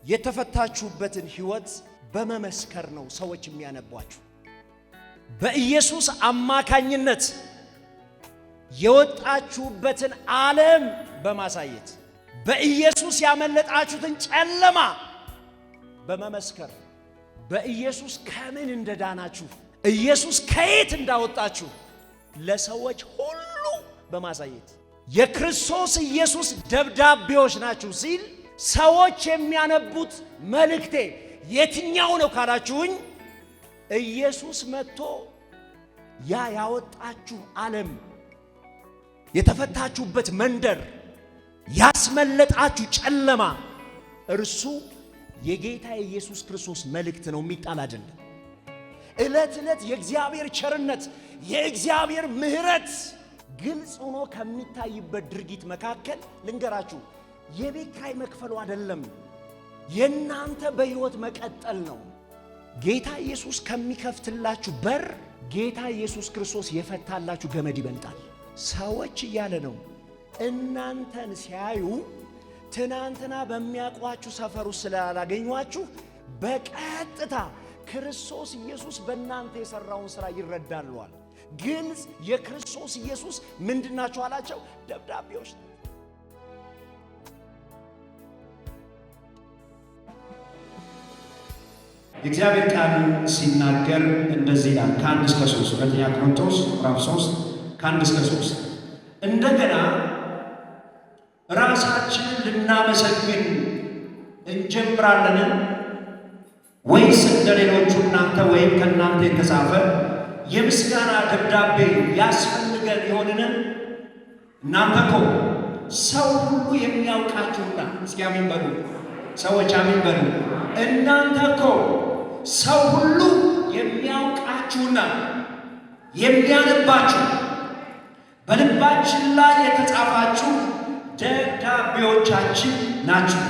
የተፈታችሁበትን ሕይወት በመመስከር ነው ሰዎች የሚያነቧችሁ። በኢየሱስ አማካኝነት የወጣችሁበትን ዓለም በማሳየት፣ በኢየሱስ ያመለጣችሁትን ጨለማ በመመስከር፣ በኢየሱስ ከምን እንደዳናችሁ፣ ኢየሱስ ከየት እንዳወጣችሁ ለሰዎች ሁሉ በማሳየት የክርስቶስ ኢየሱስ ደብዳቤዎች ናችሁ ሲል ሰዎች የሚያነቡት መልእክቴ የትኛው ነው ካላችሁኝ፣ ኢየሱስ መጥቶ ያ ያወጣችሁ ዓለም፣ የተፈታችሁበት መንደር፣ ያስመለጣችሁ ጨለማ እርሱ የጌታ የኢየሱስ ክርስቶስ መልእክት ነው፣ የሚጣል አይደለም። ዕለት ዕለት የእግዚአብሔር ቸርነት፣ የእግዚአብሔር ምሕረት ግልጽ ሆኖ ከሚታይበት ድርጊት መካከል ልንገራችሁ፣ የቤት ኪራይ መክፈሉ አይደለም፣ የእናንተ በሕይወት መቀጠል ነው። ጌታ ኢየሱስ ከሚከፍትላችሁ በር ጌታ ኢየሱስ ክርስቶስ የፈታላችሁ ገመድ ይበልጣል። ሰዎች እያለ ነው እናንተን ሲያዩ ትናንትና በሚያውቋችሁ ሰፈሩ ስላላገኟችሁ በቀጥታ ክርስቶስ ኢየሱስ በእናንተ የሠራውን ሥራ ይረዳሉዋል። ግልጽ የክርስቶስ ኢየሱስ ምንድናቸው አላቸው? ደብዳቤዎች ናቸው። የእግዚአብሔር ቃል ሲናገር እንደዚህ ይላል፣ ከ1 እስከ 3፣ ሁለተኛ ቆሮንቶስ ምዕራፍ 3 ከ1 እስከ 3። እንደገና ራሳችንን ልናመሰግን እንጀምራለንን? ወይስ እንደ ሌሎቹ እናንተ ወይም ከእናንተ የተጻፈ የምስጋና ደብዳቤ ያስፈልገን ይሆንን? እናንተ እኮ ሰው ሁሉ የሚያውቃችሁና፣ እስኪ አሜን በሉ ሰዎች፣ አሜን በሉ። እናንተ እኮ ሰው ሁሉ የሚያውቃችሁና የሚያነባችሁ በልባችን ላይ የተጻፋችሁ ደብዳቤዎቻችን ናችሁ።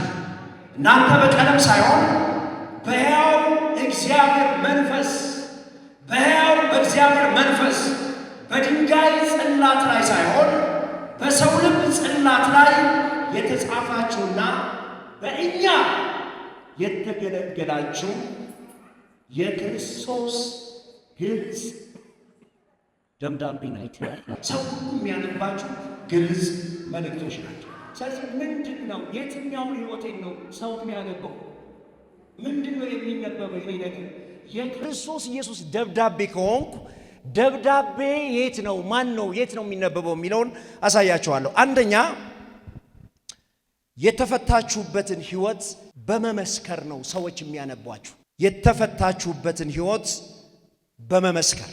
እናንተ በቀለም ሳይሆን በሕያው እግዚአብሔር መንፈስ፣ በሕያው በእግዚአብሔር መንፈስ፣ በድንጋይ ጽላት ላይ ሳይሆን በሰው ልብ ጽላት ላይ የተጻፋችሁና በእኛ የተገለገላችሁ የክርስቶስ ግልጽ ደብዳቤ ናቸው። ሰው ሁሉ የሚያነባችሁ ግልጽ መልእክቶች ናቸው። ስለዚህ ምንድን ነው፣ የትኛውን ህይወቴን ነው ሰው የሚያነበው? ምንድን ነው የሚነበበው? ይሄ ነገር የክርስቶስ ኢየሱስ ደብዳቤ ከሆንኩ ደብዳቤ የት ነው፣ ማን ነው፣ የት ነው የሚነበበው የሚለውን አሳያችኋለሁ። አንደኛ የተፈታችሁበትን ህይወት በመመስከር ነው ሰዎች የሚያነቧችሁ። የተፈታችሁበትን ህይወት በመመስከር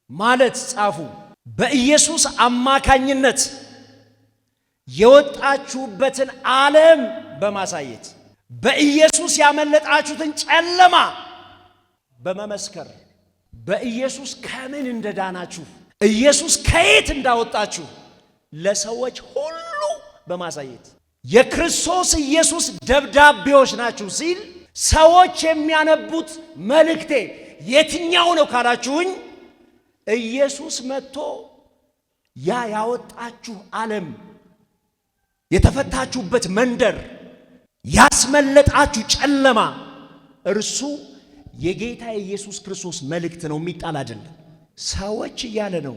ማለት ጻፉ። በኢየሱስ አማካኝነት የወጣችሁበትን ዓለም በማሳየት፣ በኢየሱስ ያመለጣችሁትን ጨለማ በመመስከር፣ በኢየሱስ ከምን እንደዳናችሁ፣ ኢየሱስ ከየት እንዳወጣችሁ ለሰዎች ሁሉ በማሳየት የክርስቶስ ኢየሱስ ደብዳቤዎች ናችሁ ሲል ሰዎች የሚያነቡት መልእክቴ የትኛው ነው ካላችሁኝ፣ ኢየሱስ መጥቶ ያ ያወጣችሁ ዓለም፣ የተፈታችሁበት መንደር፣ ያስመለጣችሁ ጨለማ እርሱ የጌታ የኢየሱስ ክርስቶስ መልእክት ነው፣ የሚጣል አይደለም። ሰዎች እያለ ነው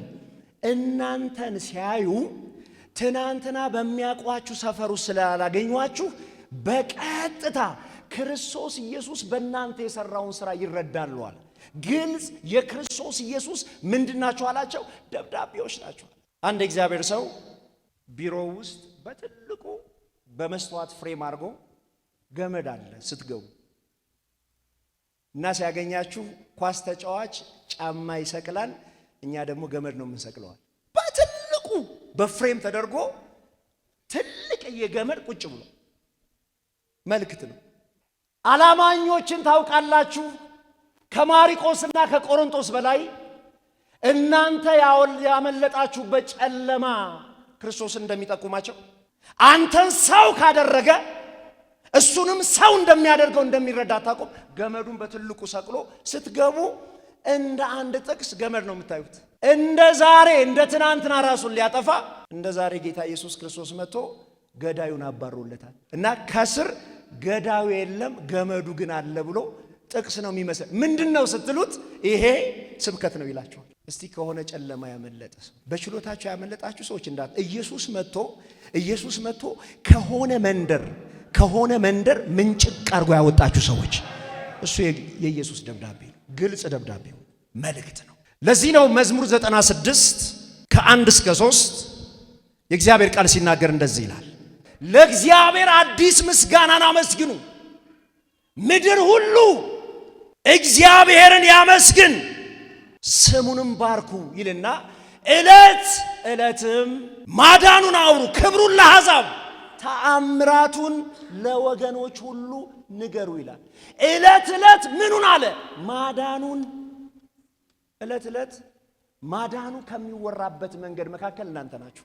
እናንተን ሲያዩ ትናንትና በሚያውቋችሁ ሰፈሩ ስላላገኟችሁ በቀጥታ ክርስቶስ ኢየሱስ በእናንተ የሠራውን ሥራ ይረዳሉዋል። ግልጽ የክርስቶስ ኢየሱስ ምንድናቸው አላቸው? ደብዳቤዎች ናቸው። አንድ እግዚአብሔር ሰው ቢሮ ውስጥ በትልቁ በመስተዋት frame አድርጎ ገመድ አለ ስትገቡ እና ሲያገኛችሁ ኳስ ተጫዋች ጫማ ይሰቅላል፣ እኛ ደግሞ ገመድ ነው የምንሰቅለዋል። በትልቁ በ frame ተደርጎ ትልቅ የገመድ ቁጭ ብሎ መልእክት ነው። አላማኞችን ታውቃላችሁ። ከማሪቆስና ከቆሮንቶስ በላይ እናንተ ያመለጣችሁበት ጨለማ ክርስቶስን እንደሚጠቁማቸው፣ አንተን ሰው ካደረገ እሱንም ሰው እንደሚያደርገው እንደሚረዳ ታቆም። ገመዱን በትልቁ ሰቅሎ ስትገቡ እንደ አንድ ጥቅስ ገመድ ነው የምታዩት። እንደ ዛሬ እንደ ትናንትና ራሱን ሊያጠፋ እንደ ዛሬ ጌታ ኢየሱስ ክርስቶስ መጥቶ ገዳዩን አባሮለታል እና ከስር ገዳዩ የለም ገመዱ ግን አለ ብሎ ጥቅስ ነው የሚመስል። ምንድን ነው ስትሉት ይሄ ስብከት ነው ይላችኋል። እስቲ ከሆነ ጨለማ ያመለጠ ሰው፣ በችሎታችሁ ያመለጣችሁ ሰዎች እንዳት ኢየሱስ መጥቶ ከሆነ መንደር ምንጭቅ አድርጎ ያወጣችሁ ሰዎች፣ እሱ የኢየሱስ ደብዳቤ ነው። ግልጽ ደብዳቤ መልእክት ነው። ለዚህ ነው መዝሙር 96 ከ1 እስከ 3 የእግዚአብሔር ቃል ሲናገር እንደዚህ ይላል። ለእግዚአብሔር አዲስ ምስጋናን አመስግኑ፣ ምድር ሁሉ እግዚአብሔርን ያመስግን፣ ስሙንም ባርኩ ይልና ዕለት ዕለትም ማዳኑን አውሩ፣ ክብሩን ለአሕዛብ ተአምራቱን ለወገኖች ሁሉ ንገሩ ይላል። ዕለት ዕለት ምኑን አለ? ማዳኑን። ዕለት ዕለት ማዳኑ ከሚወራበት መንገድ መካከል እናንተ ናችሁ።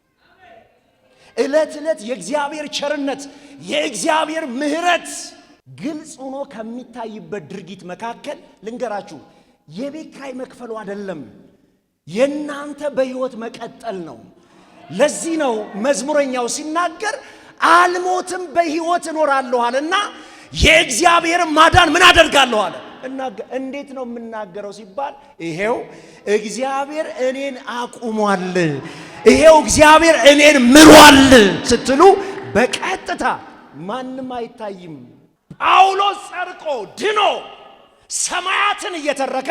ዕለት ዕለት የእግዚአብሔር ቸርነት፣ የእግዚአብሔር ምሕረት ግልጽ ሆኖ ከሚታይበት ድርጊት መካከል ልንገራችሁ፣ የቤት ኪራይ መክፈሉ አይደለም፣ የእናንተ በሕይወት መቀጠል ነው። ለዚህ ነው መዝሙረኛው ሲናገር አልሞትም በሕይወት እኖራለሁ አለና የእግዚአብሔር ማዳን ምን አደርጋለሁ አለ። እንዴት ነው የምናገረው ሲባል ይሄው እግዚአብሔር እኔን አቁሟል፣ ይሄው እግዚአብሔር እኔን ምሯል ስትሉ በቀጥታ ማንም አይታይም። ጳውሎስ ጸድቆ ድኖ ሰማያትን እየተረከ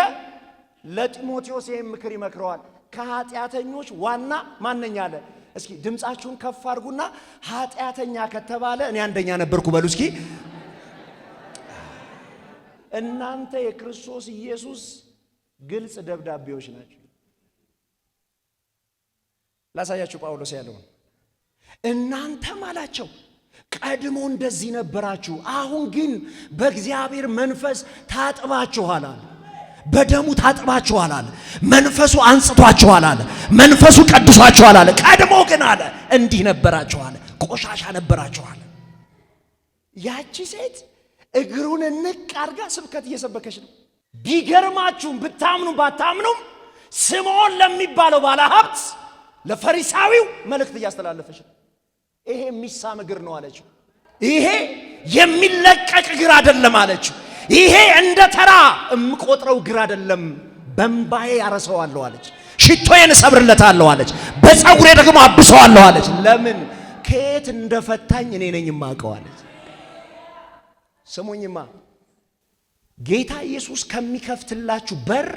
ለጢሞቴዎስ ይህን ምክር ይመክረዋል። ከኃጢአተኞች ዋና ማነኝ አለ። እስኪ ድምፃችሁን ከፍ አድርጉና ኃጢአተኛ ከተባለ እኔ አንደኛ ነበርኩ በሉ እስኪ። እናንተ የክርስቶስ ኢየሱስ ግልጽ ደብዳቤዎች ናችሁ። ላሳያችሁ ጳውሎስ ያለውን። እናንተም አላቸው ቀድሞ እንደዚህ ነበራችሁ፣ አሁን ግን በእግዚአብሔር መንፈስ ታጥባችኋል አለ። በደሙ ታጥባችኋል አለ። መንፈሱ አንጽቷችኋል አለ። መንፈሱ ቀድሷችኋል አለ። ቀድሞ ግን አለ እንዲህ ነበራችሁ አለ፣ ቆሻሻ ነበራችሁ አለ። ያቺ ሴት እግሩን እንቅ አድርጋ ስብከት እየሰበከች ነው። ቢገርማችሁም ብታምኑም ባታምኑም ስምዖን ለሚባለው ባለ ሀብት ለፈሪሳዊው መልእክት እያስተላለፈች ነው። ይሄ የሚሳም እግር ነው አለችው። ይሄ የሚለቀቅ እግር አይደለም አለችው። ይሄ እንደ ተራ የምቆጥረው እግር አይደለም፣ በእምባዬ አረሰዋለሁ አለች። ሽቶዬን እሰብርለታለሁ አለች። በፀጉሬ ደግሞ አብሰዋለሁ አለች። ለምን? ከየት እንደፈታኝ እኔ ነኝ የማውቀው አለች። ስሙኝማ፣ ጌታ ኢየሱስ ከሚከፍትላችሁ በር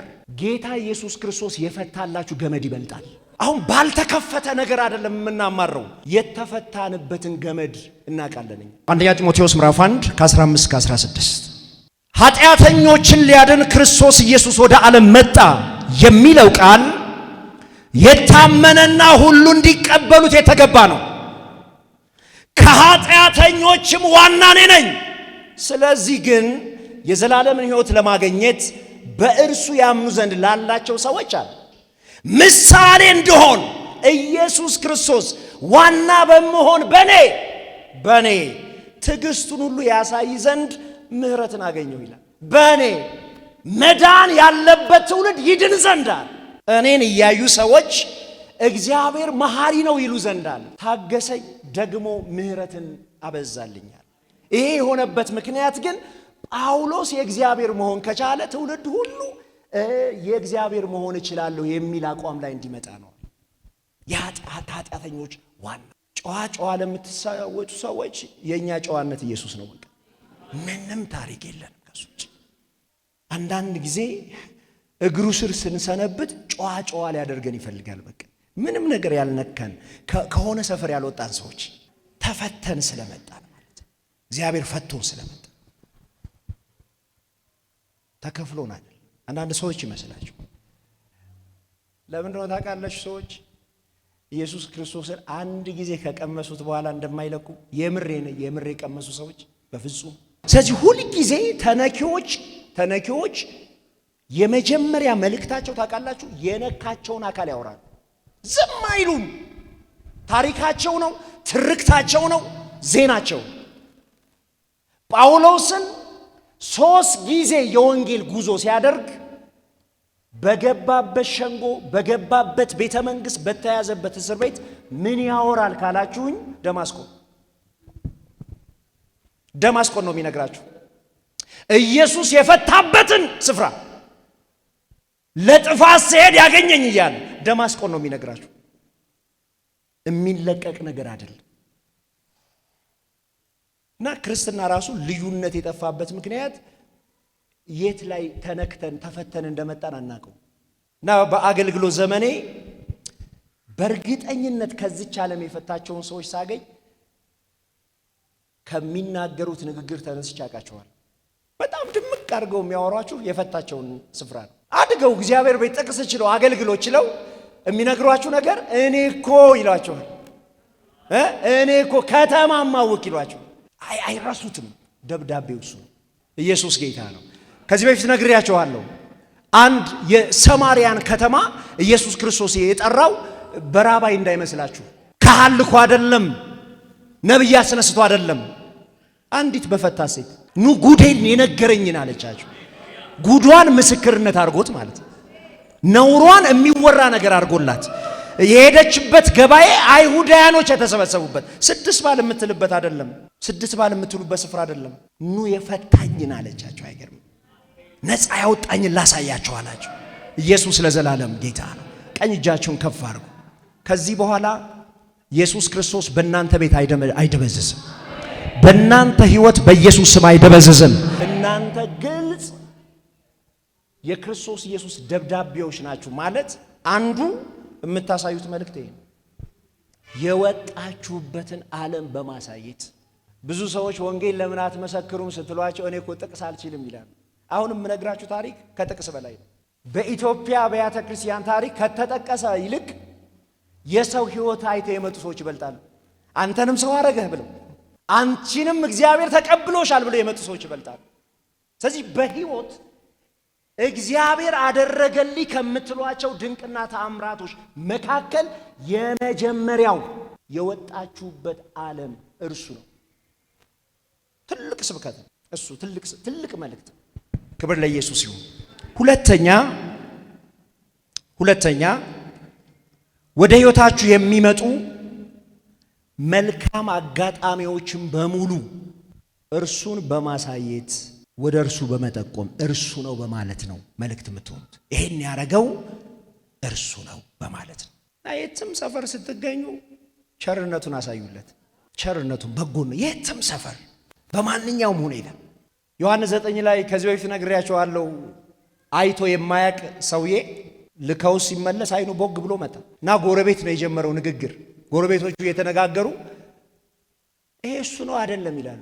ጌታ ኢየሱስ ክርስቶስ የፈታላችሁ ገመድ ይበልጣል። አሁን ባልተከፈተ ነገር አይደለም የምናማረው፣ የተፈታንበትን ገመድ እናውቃለን። አንደኛ ጢሞቴዎስ ምዕራፍ 1 ከ15 እስከ 16 ኃጢአተኞችን ሊያድን ክርስቶስ ኢየሱስ ወደ ዓለም መጣ የሚለው ቃል የታመነና ሁሉ እንዲቀበሉት የተገባ ነው። ከኃጢአተኞችም ዋና እኔ ነኝ። ስለዚህ ግን የዘላለምን ሕይወት ለማግኘት በእርሱ ያምኑ ዘንድ ላላቸው ሰዎች አለ ምሳሌ እንድሆን ኢየሱስ ክርስቶስ ዋና በመሆን በኔ ትዕግስቱን ሁሉ ያሳይ ዘንድ ምሕረትን አገኘሁ ይላል። በኔ መዳን ያለበት ትውልድ ይድን ዘንድ አለ። እኔን እያዩ ሰዎች እግዚአብሔር መሐሪ ነው ይሉ ዘንድ አለ። ታገሰኝ፣ ደግሞ ምሕረትን አበዛልኛል። ይሄ የሆነበት ምክንያት ግን ጳውሎስ የእግዚአብሔር መሆን ከቻለ ትውልድ ሁሉ የእግዚአብሔር መሆን እችላለሁ የሚል አቋም ላይ እንዲመጣ ነው። ከኃጢአተኞች ዋና ጨዋ ጨዋ ለምትሰወጡ ሰዎች የእኛ ጨዋነት ኢየሱስ ነው። በቃ ምንም ታሪክ የለንም ከሱ ውጭ። አንዳንድ ጊዜ እግሩ ስር ስንሰነብት ጨዋ ጨዋ ሊያደርገን ይፈልጋል። በቃ ምንም ነገር ያልነካን፣ ከሆነ ሰፈር ያልወጣን ሰዎች ተፈተን ስለመጣን ማለት እግዚአብሔር ፈቶን ስለመጣ ተከፍሎን አይደል። አንዳንድ ሰዎች ይመስላችሁ ለምንድን ነው ታውቃላችሁ? ሰዎች ኢየሱስ ክርስቶስን አንድ ጊዜ ከቀመሱት በኋላ እንደማይለቁ የምሬ የቀመሱ ሰዎች በፍጹም። ስለዚህ ሁል ጊዜ ተነኪዎች የመጀመሪያ መልእክታቸው ታውቃላችሁ፣ የነካቸውን አካል ያወራሉ። ዝም አይሉም። ታሪካቸው ነው፣ ትርክታቸው ነው፣ ዜናቸው። ጳውሎስን 3 ጊዜ የወንጌል ጉዞ ሲያደርግ በገባበት ሸንጎ፣ በገባበት ቤተ መንግስት፣ በተያዘበት እስር ቤት ምን ያወራል ካላችሁኝ፣ ደማስቆ ደማስቆን ነው የሚነግራችሁ። ኢየሱስ የፈታበትን ስፍራ ለጥፋት ስሄድ ያገኘኝ እያለ ደማስቆን ነው የሚነግራችሁ። የሚለቀቅ ነገር አይደለም። እና ክርስትና ራሱ ልዩነት የጠፋበት ምክንያት የት ላይ ተነክተን ተፈተን እንደመጣን አናውቀው። እና በአገልግሎት ዘመኔ በእርግጠኝነት ከዚች ዓለም የፈታቸውን ሰዎች ሳገኝ ከሚናገሩት ንግግር ተነስቼ አውቃቸዋለሁ። በጣም ድምቅ አድርገው የሚያወሯችሁ የፈታቸውን ስፍራ ነው። አድገው እግዚአብሔር ቤት ጥቅስ ችለው አገልግሎት ችለው የሚነግሯችሁ ነገር እኔ እኮ ይሏቸዋል። እኔ እኮ ከተማ ማወቅ ይሏቸዋል። አይረሱትም። ደብዳቤው እሱ ነው። ኢየሱስ ጌታ ነው። ከዚህ በፊት ነግሬያቸዋለሁ። አንድ የሰማርያን ከተማ ኢየሱስ ክርስቶስ የጠራው በራባይ እንዳይመስላችሁ፣ ካህልኮ አይደለም፣ ነብይ አስነስቶ አይደለም። አንዲት በፈታ ሴት ኑ ጉዴን የነገረኝን አለቻቸው። ጉዷን ምስክርነት አድርጎት ማለት ነው። ነውሯን የሚወራ ነገር አድርጎላት የሄደችበት ገበያ አይሁዳያኖች የተሰበሰቡበት ስድስት ባል የምትልበት አይደለም፣ ስድስት ባል የምትሉበት ስፍራ አይደለም። ኑ የፈታኝን አለቻቸው። አይገርም? ነፃ ያወጣኝን ላሳያቸው አላቸው። ኢየሱስ ለዘላለም ጌታ ነው። ቀኝ እጃችሁን ከፍ አድርጉ። ከዚህ በኋላ ኢየሱስ ክርስቶስ በእናንተ ቤት አይደበዝዝም። በእናንተ ሕይወት በኢየሱስ ስም አይደበዝዝም። እናንተ ግልጽ የክርስቶስ ኢየሱስ ደብዳቤዎች ናችሁ ማለት አንዱ የምታሳዩት መልእክት ይሄ ነው። የወጣችሁበትን ዓለም በማሳየት ብዙ ሰዎች ወንጌል ለምን አትመሰክሩም ስትሏቸው እኔ እኮ ጥቅስ አልችልም ይላሉ። አሁን የምነግራችሁ ታሪክ ከጥቅስ በላይ ነው። በኢትዮጵያ አብያተ ክርስቲያን ታሪክ ከተጠቀሰ ይልቅ የሰው ሕይወት አይተው የመጡ ሰዎች ይበልጣሉ። አንተንም ሰው አረገህ ብለው አንቺንም እግዚአብሔር ተቀብሎሻል ብለው የመጡ ሰዎች ይበልጣሉ። ስለዚህ በሕይወት እግዚአብሔር አደረገልኝ ከምትሏቸው ድንቅና ተአምራቶች መካከል የመጀመሪያው የወጣችሁበት ዓለም እርሱ ነው። ትልቅ ስብከት ነው እሱ፣ ትልቅ መልእክት። ክብር ለኢየሱስ ይሁን። ሁለተኛ ወደ ሕይወታችሁ የሚመጡ መልካም አጋጣሚዎችን በሙሉ እርሱን በማሳየት ወደ እርሱ በመጠቆም እርሱ ነው በማለት ነው መልእክት የምትሆኑት። ይሄን ያደረገው እርሱ ነው በማለት ነው። እና የትም ሰፈር ስትገኙ ቸርነቱን አሳዩለት። ቸርነቱን፣ በጎ ነው። የትም ሰፈር በማንኛውም ሁኔታ ዮሐንስ 9 ላይ ከዚህ በፊት ነግሬያቸዋለሁ። አይቶ የማያቅ ሰውዬ ልከው ሲመለስ አይኑ ቦግ ብሎ መጣ እና ጎረቤት ነው የጀመረው ንግግር። ጎረቤቶቹ እየተነጋገሩ ይሄ እሱ ነው አይደለም ይላሉ።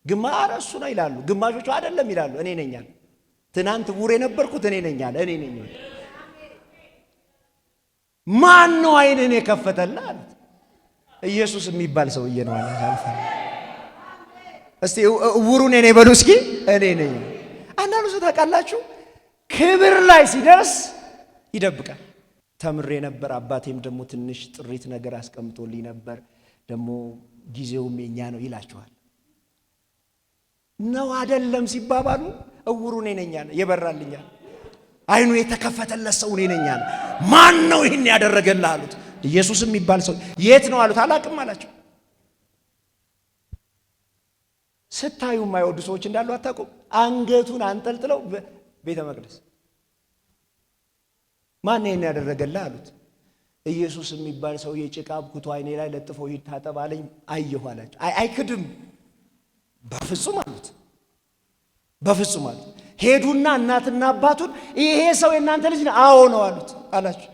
ግማሽ እሱ ነው ይላሉ፣ ግማሾቹ አይደለም ይላሉ። እኔ ነኝ አለ። ትናንት ዕውር የነበርኩት እኔ ነኝ አለ። እኔ ነኝ። ማን ነው አይንህን የከፈተልህ አሉት። ኢየሱስ የሚባል ሰውዬ ነው አለ። እስቲ ዕውሩን እኔ በሉ እስኪ። እኔ ነኝ። አንዳንዱ ሰው ታውቃላችሁ ክብር ላይ ሲደርስ ይደብቃል። ተምሬ ነበር፣ አባቴም ደግሞ ትንሽ ጥሪት ነገር አስቀምጦልኝ ነበር፣ ደግሞ ጊዜውም የኛ ነው ይላችኋል። ነው አይደለም ሲባባሉ እውሩ እኔ ነኝ አለ። የበራልኛል፣ አይኑ የተከፈተለት ሰው እኔ ነኝ አለ። ማን ነው ይህን ያደረገልህ አሉት። ኢየሱስ የሚባል ሰው። የት ነው አሉት። አላቅም አላቸው። ስታዩ የማይወዱ ሰዎች እንዳሉ አታውቁም? አንገቱን አንጠልጥለው ቤተ መቅደስ ማን ይህን ያደረገልህ አሉት። ኢየሱስ የሚባል ሰው የጭቃ አብኩቶ አይኔ ላይ ለጥፎ ይታጠብ አለኝ፣ አየሁ አላቸው። አይክድም፣ በፍጹም አሉት፣ በፍጹም አሉት። ሄዱና እናትና አባቱን ይሄ ሰው የእናንተ ልጅ ነው? አዎ ነው አሉት አላቸው።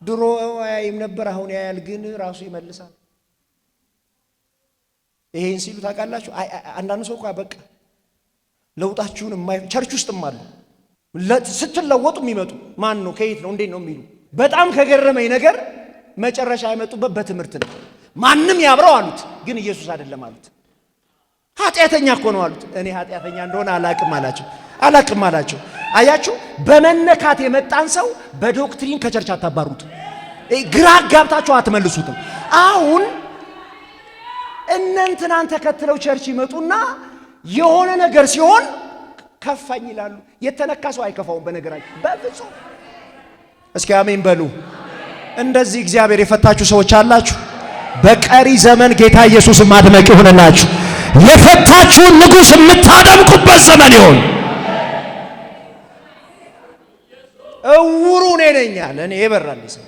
ድሮ አያይም ነበር፣ አሁን ያያል፣ ግን ራሱ ይመልሳል። ይሄን ሲሉ ታውቃላችሁ፣ አንዳንድ ሰው እኮ በቃ ለውጣችሁን church ውስጥም አሉ ስትለወጡ የሚመጡ ማን ነው ከየት ነው እንዴት ነው የሚሉ። በጣም ከገረመኝ ነገር መጨረሻ የመጡበት በትምህርት ነው። ማንም ያብረው አሉት፣ ግን ኢየሱስ አይደለም አሉት። ኃጢአተኛ እኮ ነው አሉት። እኔ ኃጢአተኛ እንደሆነ አላቅም አላቸው፣ አላቅም አላቸው። አያችሁ፣ በመነካት የመጣን ሰው በ doctrine ከ church አታባሩት፣ ግራ አጋብታችሁ አትመልሱትም። አሁን እነንትናን ተከትለው church ይመጡና የሆነ ነገር ሲሆን ከፋኝ ይላሉ። የተነካ ሰው አይከፋውም፣ በነገራችን በፍጹም። እስኪ አሜን በሉ። እንደዚህ እግዚአብሔር የፈታችሁ ሰዎች አላችሁ። በቀሪ ዘመን ጌታ ኢየሱስን ማድመቅ ይሁንላችሁ። የፈታችሁን ንጉሥ የምታደምቁበት ዘመን ይሁን። እውሩ እኔ ነኝ አለ። እኔ የበራልኝ ሰው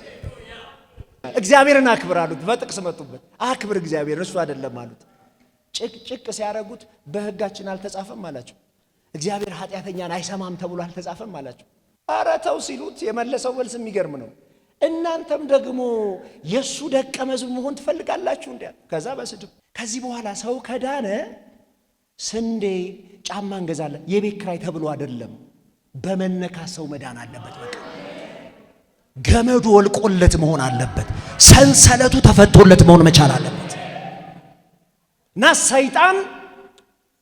እግዚአብሔርን አክብር አሉት። በጥቅስ መጡበት። አክብር እግዚአብሔርን እሱ አይደለም አሉት። ጭቅጭቅ ሲያደርጉት በሕጋችን አልተጻፈም አላቸው። እግዚአብሔር ኃጢአተኛን አይሰማም ተብሎ አልተጻፈም አላቸው። ኧረ ተው ሲሉት የመለሰው መልስ የሚገርም ነው። እናንተም ደግሞ የእሱ ደቀ መዝሙር መሆን ትፈልጋላችሁ እንዴ? ከዛ በስድብ ከዚህ በኋላ ሰው ከዳነ ስንዴ ጫማ እንገዛለን የቤት ኪራይ ተብሎ አይደለም። በመነካት ሰው መዳን አለበት። በቃ ገመዱ ወልቆለት መሆን አለበት። ሰንሰለቱ ተፈቶለት መሆን መቻል አለበት። እና ሰይጣን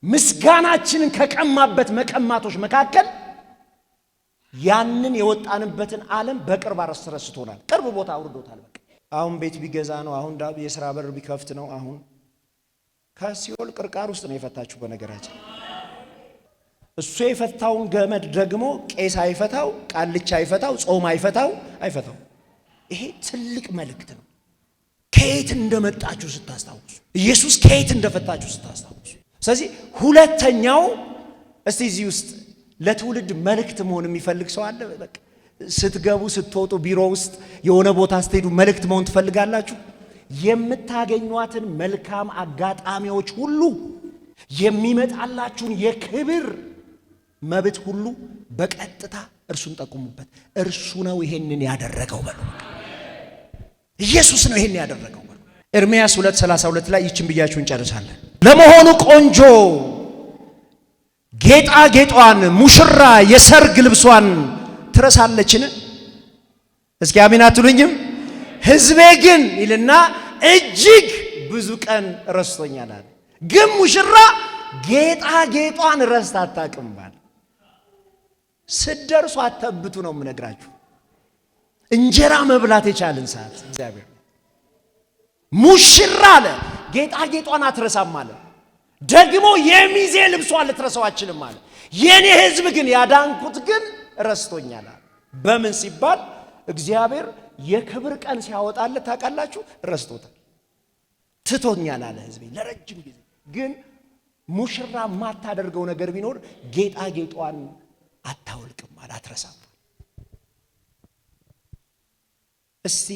ምስጋናችንን ከቀማበት መቀማቶች መካከል ያንን የወጣንበትን ዓለም በቅርብ አስረስቶናል። ቅርብ ቦታ አውርዶታል። በቃ አሁን ቤት ቢገዛ ነው፣ አሁን የስራ በር ቢከፍት ነው። አሁን ከሲኦል ቅርቃር ውስጥ ነው የፈታችሁ። በነገራችን እሱ የፈታውን ገመድ ደግሞ ቄስ አይፈታው፣ ቃልቻ አይፈታው፣ ጾም አይፈታው አይፈታው። ይሄ ትልቅ መልእክት ነው። ከየት እንደመጣችሁ ስታስታውሱ፣ ኢየሱስ ከየት እንደፈታችሁ ስታስታውሱ። ስለዚህ ሁለተኛው እስቲ እዚህ ውስጥ ለትውልድ መልእክት መሆን የሚፈልግ ሰው አለ? በቃ ስትገቡ ስትወጡ፣ ቢሮ ውስጥ የሆነ ቦታ ስትሄዱ መልእክት መሆን ትፈልጋላችሁ? የምታገኟትን መልካም አጋጣሚዎች ሁሉ የሚመጣላችሁን የክብር መብት ሁሉ በቀጥታ እርሱን ጠቁሙበት። እርሱ ነው ይሄንን ያደረገው በሉ። ኢየሱስ ነው ይሄንን ያደረገው በሉ። ኤርምያስ 2:32 ላይ ይችን ብያችሁ እንጨርሳለን። ለመሆኑ ቆንጆ ጌጣጌጧን ሙሽራ የሰርግ ልብሷን ትረሳለችን? እስኪ አሜን አትሉኝም? ሕዝቤ ግን ይልና እጅግ ብዙ ቀን ረስቶኛል አለ። ግን ሙሽራ ጌጣጌጧን ረስታ አታውቅም አለ። ስትደርሱ አተብቱ ነው የምነግራችሁ። እንጀራ መብላት የቻልን ሰዓት እግዚአብሔር ሙሽራ አለ ጌጣጌጧን አትረሳም አለ። ደግሞ የሚዜ ልብሷን ልትረሳው አችልም አለ። የኔ ሕዝብ ግን ያዳንኩት ግን ረስቶኛል አለ። በምን ሲባል እግዚአብሔር የክብር ቀን ሲያወጣለት ታውቃላችሁ፣ ረስቶታል፣ ትቶኛል አለ ሕዝቤ ለረጅም ጊዜ። ግን ሙሽራ የማታደርገው ነገር ቢኖር ጌጣጌጧን አታወልቅም አለ፣ አትረሳም። እስቲ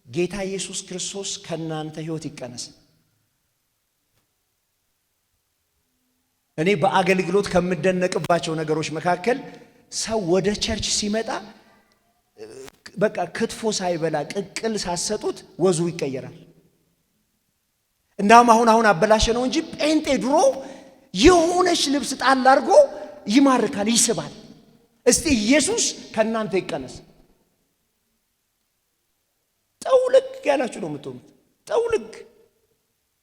ጌታ ኢየሱስ ክርስቶስ ከእናንተ ሕይወት ይቀነስ። እኔ በአገልግሎት ከምደነቅባቸው ነገሮች መካከል ሰው ወደ church ሲመጣ በቃ ክትፎ ሳይበላ ቅቅል ሳሰጡት ወዙ ይቀየራል። እንዳውም አሁን አሁን አበላሸ ነው እንጂ ጴንጤ ድሮ የሆነች ልብስ ጣል አድርጎ ይማርካል፣ ይስባል። እስቲ ኢየሱስ ከእናንተ ይቀነስ። ጠውልግ ያላችሁ ነው የምትሆኑት። ጠውልግ፣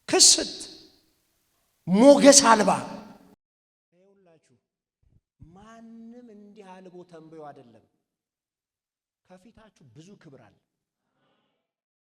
ክስት፣ ሞገስ አልባ። ይኸውላችሁ ማንም እንዲህ አልቦ ተንብዮ አይደለም። ከፊታችሁ ብዙ ክብር አለ።